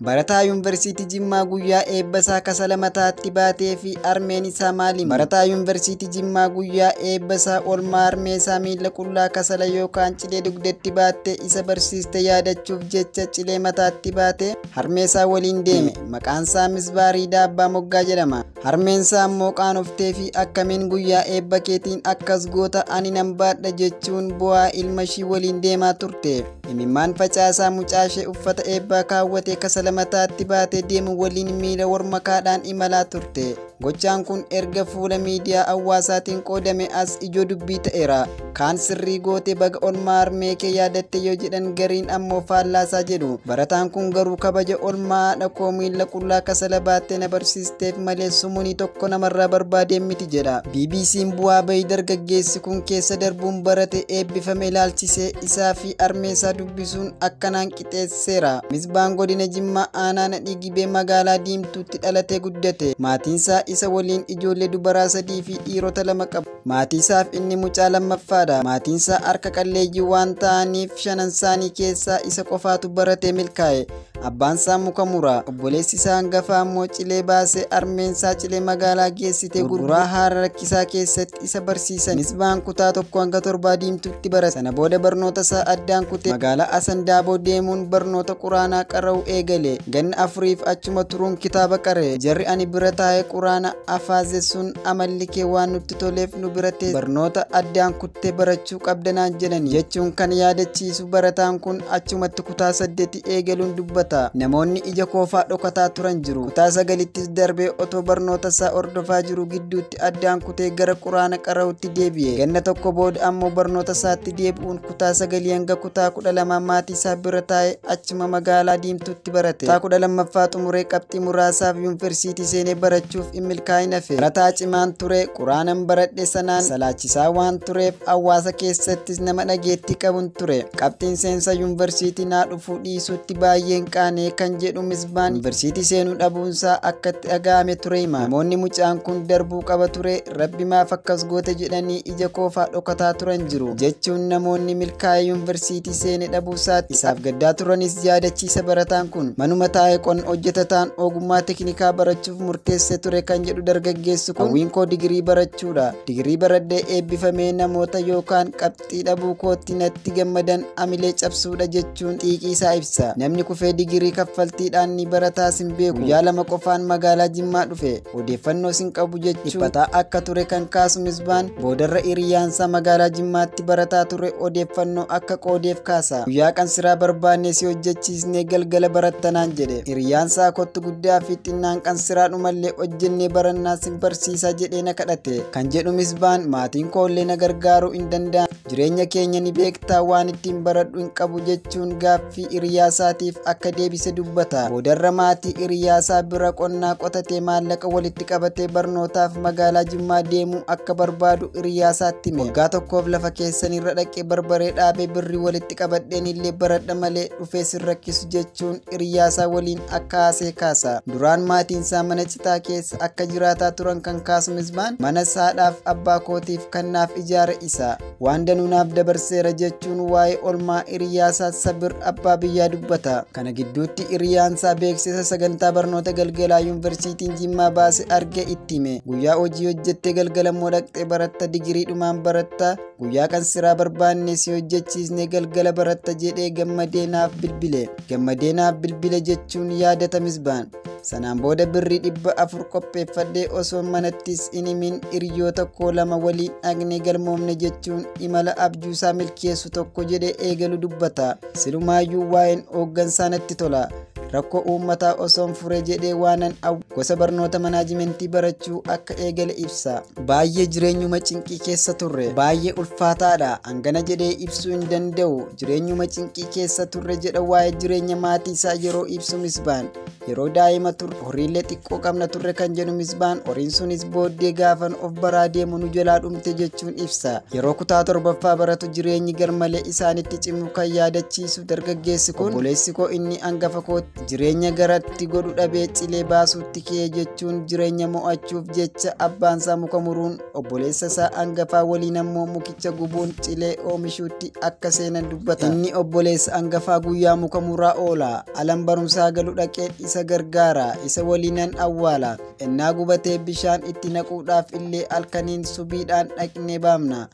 Barataa Yuunivarsiitii Jimmaa guyyaa eebba isaa kasala mataatti baatee fi harmeen isaa maali? Barataa Yuunivarsiitii Jimmaa guyyaa eebba isaa oolmaa harmee isaa miila qullaa kasala yookaan cilee dugdatti baattee isa barsiiste yaadachuuf jecha cilee mataatti baatee harmee isaa waliin deeme. Maqaan isaa Misbaa Riidaa Abbaa Moggaa jedhama. Harmeen isaa immoo qaanoftee fi akkamiin guyyaa eebba keetiin akkas goota, ani nan baadha jechuun bu'aa ilma ishii waliin deemaa turte. Imimmaan facaasaa mucaa ishee uffata eebbaa kaawwatee kasala mataatti baatee deemu waliin miila warmakaadhaan imalaa turte. Gochaan kun erga fuula miidiyaa hawaasaatiin qoodame as ijoo dubbii ta'eera. Kaan sirrii goote, baga olmaa harmee kee yaadatte yoo jedhan, gariin ammoo faallaasaa jedhu. Barataan kun garuu kabaja olmaa haadha koo miila qullaa kasala baattee na barsiisteef malee sumunii tokko namarraa barbaadeen miti jedha. BBC'n bu'aa bahii dargaggeessi kun keessa darbuun barate eebbifame ilaalchisee isaa fi harmee isaa dubbisuun akkanaan qixeesseera. Misbaan godina Jimmaa aanaa Nadhii Gibee magaalaa Diimtuutti dhalatee guddate. Maatiinsaa isa waliin ijoollee dubaraa sadii fi dhiirota lama qabu. Maatii isaaf inni mucaa lammaffaadha. Maatiinsaa harka qalleeyyii waan ta'aniif shanan isaanii keessaa isa qofaatu baratee milkaa'e. Abbaan isaa muka mura. Obboleessi isaa hangafaa immoo cilee baasee harmeensaa cilee magaalaa geessite gurguraa haala rakkisaa keessatti isa barsiisan. Misbaan kutaa 1 hanga 7 Diimtuutti barate. Sana booda barnoota isaa addaan kutee magaalaa Asandaaboo deemuun barnoota quraanaa qara'uu eegale. Ganna 4f achuma turuun kitaaba qare. Jarri ani bira taa'ee quraana afaaze sun amalli kee waan nutti toleef nu bira teesse barnoota addaan kuttee barachuu qabdanaan jedhani jechuun kan yaadachiisu barataan kun achumatti kutaa 8 eegaluun dubbata. Namoonni ija koofaa dhokataa turan jiru. Kutaa 9ttis darbee otoo barnoota isaa hordofaa jiru gidduutti addaan kutee gara quraana qara'utti deebi'e. Ganna tokko booda ammoo barnoota isaatti deebi'uun kutaa 9 hanga kutaa 12 maatii isaa bira taa'ee achuma magaalaa Diimtuutti barate. Kutaa 12ffaa xumuree qabxii muraasaaf yuunivarsiitii seenee barachuuf hin milkaa'in hafe. Barataa cimaan ture, quraanan baradhe sanaan salaachisaa waan tureef hawaasa keessattis nama dhageettii qabun ture. Qabxiin seensa yuunivarsiitii naa dhufuu dhiisutti baay'een qaanee kan jedhu Misbaan yuunivarsiitii seenuu dhabuunsaa akka itti dhaga'ame ture hima. Namoonni mucaan kun darbuu qaba ture, rabbi maaf akkas goote jedhanii ija koofaa dhokataa turan jiru jechuun namoonni milkaa'ee yuunivarsiitii seene dhabuusaatti isaaf gaddaa turanis yaadachiisa barataan kun. Manuma taa'ee qonna hojjetataan ogummaa teknikaa barachuuf murteessee ture kan jedhu dargaggeessi kun, hawwiin koo digirii barachuudha. Digirii baradhee eebbifamee namoota yookaan qabxii dhabuu kootti natti gammadan amilee cabsuudha jechuun xiiqii isaa ibsa. Namni kufee digirii kaffaltiidhaan ni barataa sin beeku. Guyyaa 2 qofaan magaalaa Jimmaa dhufe. Odeeffannoo sin qabu jechuun dhiphataa akka ture kan kaasu Misbaan, boodarra hiriyaansaa magaalaa Jimmaatti barataa ture odeeffannoo akka qoodeef kaasa. Guyyaa qansiraa barbaanne si hojjechiisnee galgala barattanaan jedhe. Hiriyaansaa kottu, guddaa fi xinnaan qansiraa dhumallee hojjennee barannaa sin barsiisaa jedhee na kadhate. Kan jedhu Misbaan, maatiin koollee na gargaaruu hin danda'an. Jireenya keenya ni beektaa, waan ittiin baradhu hin qabu jechuun gaaffii hiriyaasaatiif akka deebise dubbata. Boodarra maatii hiriyaasaa bira qonnaa qotatee maallaqa walitti qabatee barnootaaf magaalaa Jimmaa deemuu akka barbaadu hiriyaasaatti hime. Waggaa tokkoof lafa keessanirra dhaqee barbaree dhaabee birrii walitti qabadheen illee baradha malee dhufee sin rakkisu jechuun hiriyaasaa waliin akka haasee kaasa. Duraan maatiinsaa mana citaa keessa akka jiraataa turan kan kaasu Misbaan, mana haadhaaf abbaa kootiif kan naaf ijaare isa. Waan danuu naaf dabarseera jechuun waa'ee olmaa hiriyaasaa Sabir abbaa biyyaa dubbata. Kana gidduutti hiriyaansaa beeksisa sagantaa barnoota galgalaa yuunivarsiitiin Jimmaa baase arge itti hime. Guyyaa hojii hojjettee galgala immoo dhaqxee baratta, digirii dhumaan baratta, guyyaa kan siraa barbaanne si hojjechiisnee galgala baratta jedhee gammadee naaf bilbile. Gammadee naaf bilbile jechuun yaadata Misbaan. Sanaan booda birrii 400 qopheeffadhee osoo manattis hin himin hiriyoota koo lama waliin dhaqnee galmoomne jechuun imala abjuusaa milkeessu tokko jedhee eegalu dubbata. Silumaayyuu waa'een hooggansaa natti tola. Rakkoo uummataa osoon fure jedhee waanan gosa barnoota manaajimentii barachuu akka eegale ibsa. Baay'ee jireenyuma cinqii keessa turre. Baay'ee ulfaataadha. Hangana jedhee ibsuu hin danda'u. Jireenyuma cinqii keessa turre jedha waa'ee jireenya maatii isaa yeroo ibsu Misbaan. Yeroo daa'ima turre horiilee xiqqoo qabna turre kan jedhu Misbaan, horiin sunis booddee gaafan of baraa deemu nu jalaa dhumte jechuun ibsa. Yeroo kutaa 7ffaa baratu jireenyi garmalee isaanitti cimu kan yaadachiisu dargaggeessi kun, obboleessi koo inni hangafa kootti Jireenya garatti godhu dhabee cilee baasuutti ka'e jechuun jireenya mo'achuuf jecha abbaansaa muka muruun obboleessa isaa hangafaa waliin ammoo mukicha gubuun cilee oomishuutti akka seenan dubbata. Inni obboleessa hangafaa guyyaa muka muraa oola. Alan barumsaa galu dhaqeen isa gargaara. Isa waliinan awwaala. Ennaa gubatee bishaan itti naquudhaaf illee halkaniin subiidhaan dhaqnee baamna.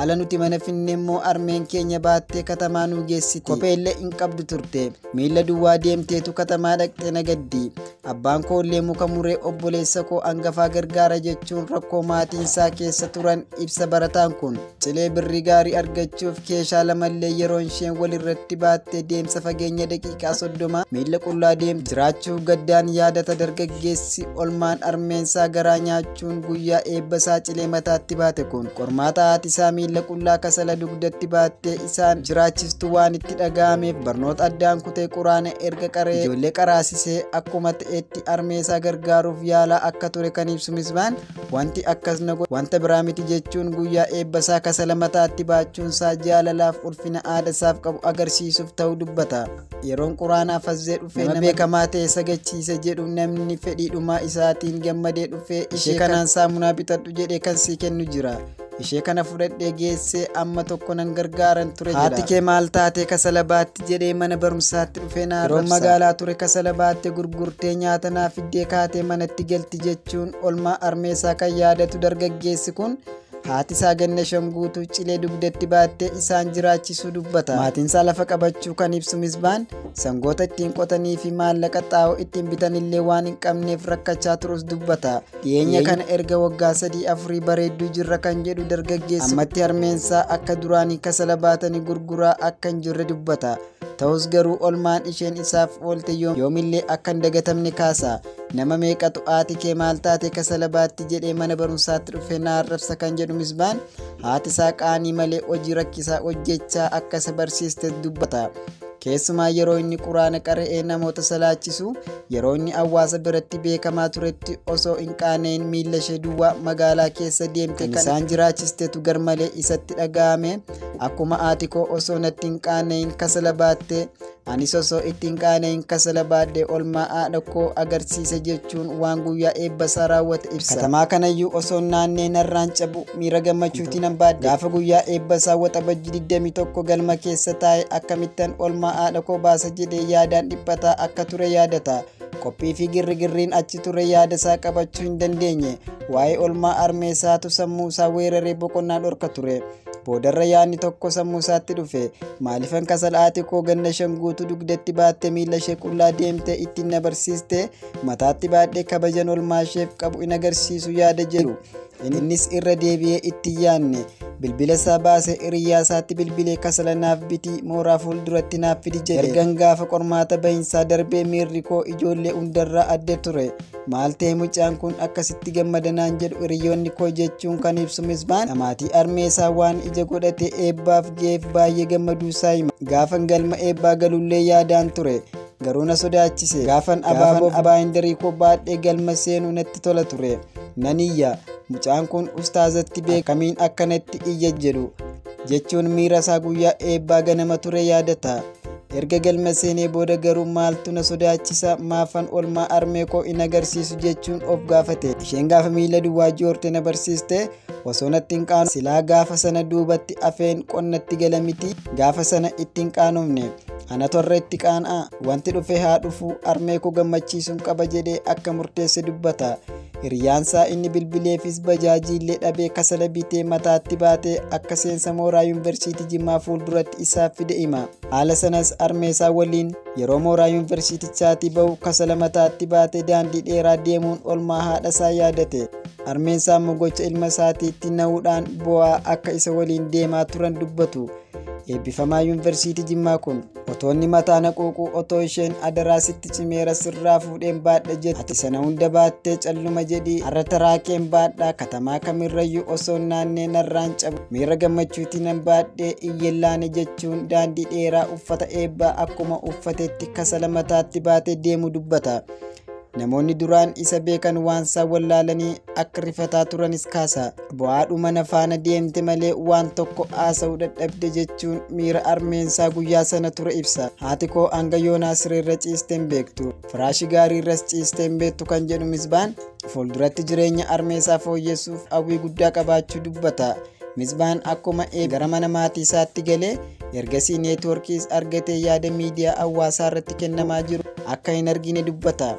Ala nuti mana finne immoo armeen keenya baattee katamaa nu geessiti. Kophee illee hin qabdu turte. Miila duwwaa deemteetu katamaa dhaqxee nagaddi. Abbaan koo illee muka muree obboleessa koo hangafaa gargaara jechuun rakkoo maatiin isaa keessa turan ibsa barataan kun. Cilee birrii gaarii argachuuf keeshaa lamallee yeroo isheen walirratti baattee deemsa fageenya daqiiqaa 30 miila qullaa deemte. Jiraachuu gaddaan yaadata dargaggeessi olmaan armeensaa garaa nyaachuun guyyaa eebba isaa cilee mataatti baate kun. Qormaata haati isaa miila qullaa kasala dugdatti baattee isaan jiraachistu waan itti dhaga'ameef barnoota addaan kutee quraana erga qaree ijoollee qaraasisee akkuma ta'etti armeesaa gargaaruuf yaalaa akka ture kan ibsu Misbaan wanti akkas na godhe wanta biraa miti jechuun guyyaa eebbasaa kasala mataatti baachuunsaa jaalalaaf ulfina aadasaaf qabu agarsiisuuf ta'uu dubbata. Yeroon quraanaa fazzee dhufee nama beekamaa ta'e sagachiise jedhu namni fedhiidhumaa isaatiin gammadee dhufee ishee kanaan saamunaa bitadhu jedhee kan sii kennu jira. Ishee kana fudhadhee geessee amma tokko nan gargaaran ture jedha. Haati kee maal taatee kasala baatti jedhee mana barumsaatti dhufee na arrabsa. Yeroo magaalaa ture kasala baatte gurgurtee nyaata naa fiddee kaatee manatti galti jechuun olmaa armeesaa kan yaadatu dargaggeessi kun haati isaa ganna 5 guutuu cilee dugdatti baattee isaan jiraachisuu dubbata. Maatiin isaa lafa qabachuu kan ibsu Misbaan sangoota ittiin qotanii fi maallaqa xaa'oo ittiin bitanillee waan hin qabneef rakkachaa turus dubbata. Dhiyeenya kana erga waggaa 3-4 bareedduu jirra kan jedhu dargaggeessi ammatti harmeensaa akka duraanii kasala baatanii gurguraa akka hin jirre dubbata. Ta'us garuu olmaan isheen isaaf oolte yoomillee akka hin dagatamne kaasa. Nama meeqatu haati kee maal taate kasala baatti jedhee mana barumsaatti dhufee na arrabsa kan jedhu Misbaan haati isaa qaanii malee hojii rakkisaa hojjechaa akka isa barsiiste dubbata. Keessumaa yeroo inni quraana qara'ee namoota salaachisu yeroo inni hawaasa biratti beekamaa turetti osoo hin qaaneen miila ishee duwwaa magaalaa keessa deemte kan isaan jiraachistetu garmalee isatti dhaga'ame. Akkuma haati koo osoo natti hin qaaneen kasala baatte anis osoo itti hin qaaneen kasala baadhee olmaa haadha koo agarsiise jechuun waan guyyaa eebbasaa raawwate ibsa. Katamaa kanayyuu osoo naannee narraan cabu miira gammachuutiin nan baadhe. Gaafa guyyaa eebbasaa waxabajji 21 galma keessa taa'e akkamittan olmaa haadha koo baasa jedhee yaadaan dhiphataa akka ture yaadata. Qophii fi girrigirriin achi ture yaada isaa qabachuu hin dandeenye. Waa'ee olmaa armeessaatu sammuu isaa weeraree boqonnaa dhorka ture. Boodarra yaadni tokko sammuu isaatti dhufe. Maaliifan kasala haati koo ganna 5 guutuu dugdatti baattee miila ishee qullaa deemtee ittiin na barsiiste mataatti baadhee kabajan olmaa isheef qabu hin agarsiisu yaada jedhu. Innis irra deebi'ee itti yaadne. Bilbila isaa baasee hiriyyaa isaatti bilbilee kasala naaf bitii mooraa fuulduratti naaf fidi jedhe. Ergan gaafa qormaata bahinsaa darbee miirri koo ijoollee hundarraa adda ture. Maal ta'e mucaan kun akkasitti gammadanaan jedhu hiriyoonni koo jechuun kan ibsu Misbaan dhamaatii armeesaa waan ija godhate eebbaaf ga'eef baay'ee gammaduu isaa hima. Gaafan galma eebbaa galullee yaadaan ture. Garuu na sodaachise. Gaafan abaaboo baayindarii koo baadhee galma seenuu natti tola ture. Nan iyya. Mucaan kun ustaazatti beekamiin akkanatti iyya jedhu jechuun miira isaa guyyaa eebbaa ganama ture yaadata. Erga galma seenee booda garuu maaltu na sodaachisa maafan olmaa armee koo hin agarsiisu jechuun of gaafate. Isheen gaafa miila duwwaa joorte na barsiiste osoo natti hin qaanu silaa gaafa sana duubatti afeen qonnatti gala miti gaafa sana itti hin qaanofne. Ana torra itti qaan'a wanti dhufe haa dhufu armee koo gammachiisuun qaba jedhee akka murteesse dubbata. Hiriyaansaa inni bilbileefis bajaajiillee dhabee kasala bitee mataatti baatee akka seensa mooraa yuunivarsiitii Jimmaa fuulduratti isaaf fide hima. Haala sanas armeesaa waliin yeroo mooraa yuunivarsiitichaatii bahu kasala mataatti baatee daandii dheeraa deemuun olmaa haadha isaa yaadate. Armeensaa immoo gocha ilma isaatiitti na'uudhaan bo'aa akka isa waliin deemaa turan dubbatu. Eebbifamaa yuunivarsiitii Jimmaa kun otoonni mataa na quuquu otoo isheen adaraa sitti cimeera sirraa fuudheen baadha jettu ati sana hunda baattee calluma jedhii har'a taraakeen baadhaa katamaa kamirrayyuu osoo naannee narraan cabu miira gammachuutiin nan baadhee iyyellaane jechuun daandii dheeraa uffata eebbaa akkuma uffatetti kasala mataatti baatee deemu dubbata. Namoonni duraan isa beekan waan isaa wallaalanii akka rifataa turanis kaasa. Bu'aadhuma na faana deemte malee waan tokko haasa'uu dadhabde jechuun miira armeensaa guyyaa sana ture ibsa. Haati koo hanga yoonaa sireerra ciistee hin beektu. Firaashii gaariirras ciistee hin beektu kan jedhu Misbaan fuulduratti jireenya armeesaa fooyyessuuf hawwii guddaa qabaachuu dubbata. Misbaan akkuma gara mana maatii isaatti galee ergasii neetwoorkiis argatee yaada miidiyaa hawaasaa irratti kennamaa jiru akka hin argine dubbata.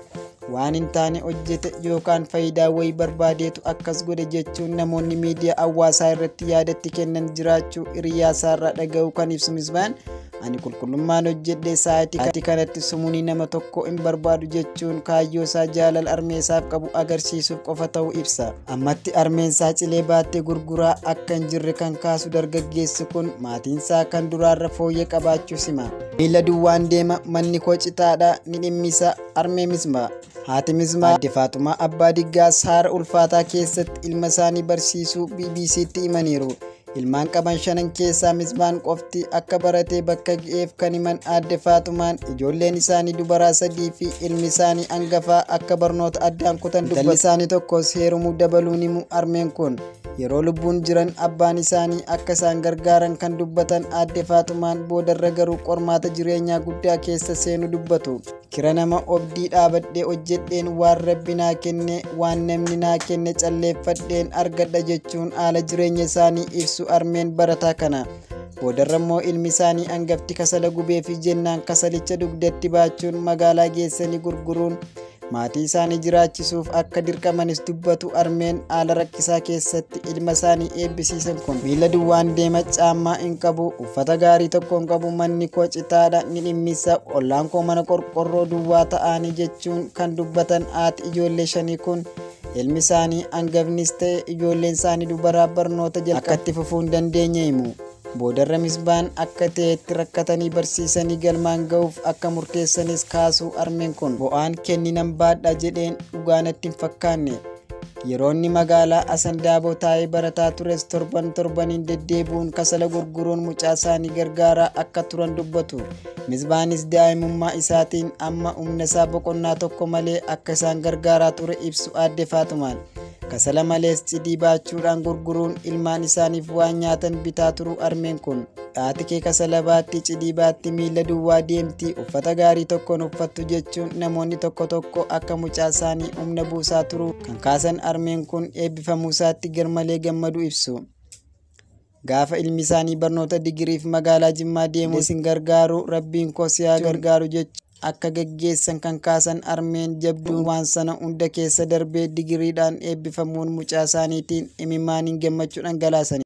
Waan hin taane hojjete yookaan faayidaa wayii barbaadeetu akkas godhe jechuun namoonni miidiyaa hawaasaa irratti yaadatti kennan jiraachuu hiriyaa isaarraa dhaga'uu kan ibsu Misbaan ani qulqullummaan hojjedhe sa'aatii kanatti sumuunii nama tokko hin barbaadu jechuun kaayyoo isaa jaalala armeessaaf qabu agarsiisuuf qofa ta'uu ibsa. Ammatti armeensaa cilee baattee gurguraa akka hin jirre kan kaasu dargaggeessi kun maatiinsaa kan duraarra fooyyee qabaachuu sima. Miila duwwaan deema, manni koo citaadha, ni dhimmisa armee Misbaa. Haati Misbaa Aadde Faaxumaa Abbaa Diggaa saara ulfaataa keessatti ilma isaanii barsiisuu BBC'tti himaniiru. Ilmaan qaban shanan keessaa Misbaan qofti akka baratee bakka ga'eef kan himan Aadde Faaxumaan ijoolleen isaanii dubaraa sadii fi ilmi isaanii hangafaa akka barnoota addaan kutan dubbatu. Intalli isaanii tokkos heerumuu dabaluun himu armeen kun. Yeroo lubbuun jiran abbaan isaanii akka isaan gargaaran kan dubbatan Aadde Faaxumaan boodarra garuu qormaata jireenyaa guddaa keessa seenu dubbatu. Kira nama obdii dhaabadhee hojjedheen waan rabbi naa kenne waan namni naa kenne calleeffadheen argadha jechuun haala jireenya isaanii ibsu armeen barataa kana. Boodarra immoo ilmi isaanii hangafti kasala gubee fi jennaan kasalicha dugdatti baachuun magaalaa geessanii gurguruun maatii isaanii jiraachisuuf akka dirqamanis dubbatu armeen haala rakkisaa keessatti ilma isaanii eebbisiisan kun. Miila duwwaan deema, caammaa hin qabu, uffata gaarii tokko hin qabu, manni koo citaadha, ni dhimmisa, ollaan koo mana qorqorroo duwwaa ta'anii jechuun kan dubbatan haati ijoollee shanii kun ilmi isaanii hangafnis ta'e ijoolleen isaanii dubaraa barnoota jalqaba akka itti fufuu hin dandeenye himu. Boodarra Misbaan akka ta'etti rakkatanii barsiisanii galmaan ga'uuf akka murteessanis kaasuu armeen kun bo'aan kenninan baadha jedheen dhugaa natti hin fakkaanne. Yeroo inni magaalaa Asandaaboo taa'ee barataa tures torban torbaniin deddeebi'uun kasala gurguruun mucaa isaanii gargaaraa akka turan dubbatu. Misbaanis daa'imummaa isaatiin amma humna isaa boqonnaa tokko malee akka isaan gargaaraa ture ibsu Aadde Faaxumaan. Kasala malees cidii baachuudhaan gurguruun ilmaan isaaniif waan nyaatan bitaa turuu armeen kun. Haati kee kasala baatti, cidii baatti, miila duwwaa deemti, uffata gaarii tokkoon uffattu jechuun namoonni tokko tokko akka mucaa isaanii humna buusaa turuu kan kaasan armeen kun eebbifamuu isaatti garmalee gammadu ibsu. Gaafa ilmi isaanii barnoota digiriif magaalaa Jimmaa deemu isin gargaaru rabbiin koo si haa gargaaru jechuun akka gaggeessan kan kaasan armeen jabduun waan sana hunda keessa darbee digiriidhaan eebbifamuun mucaa isaaniitiin imimmaaniin gammachuu dhangalaasani.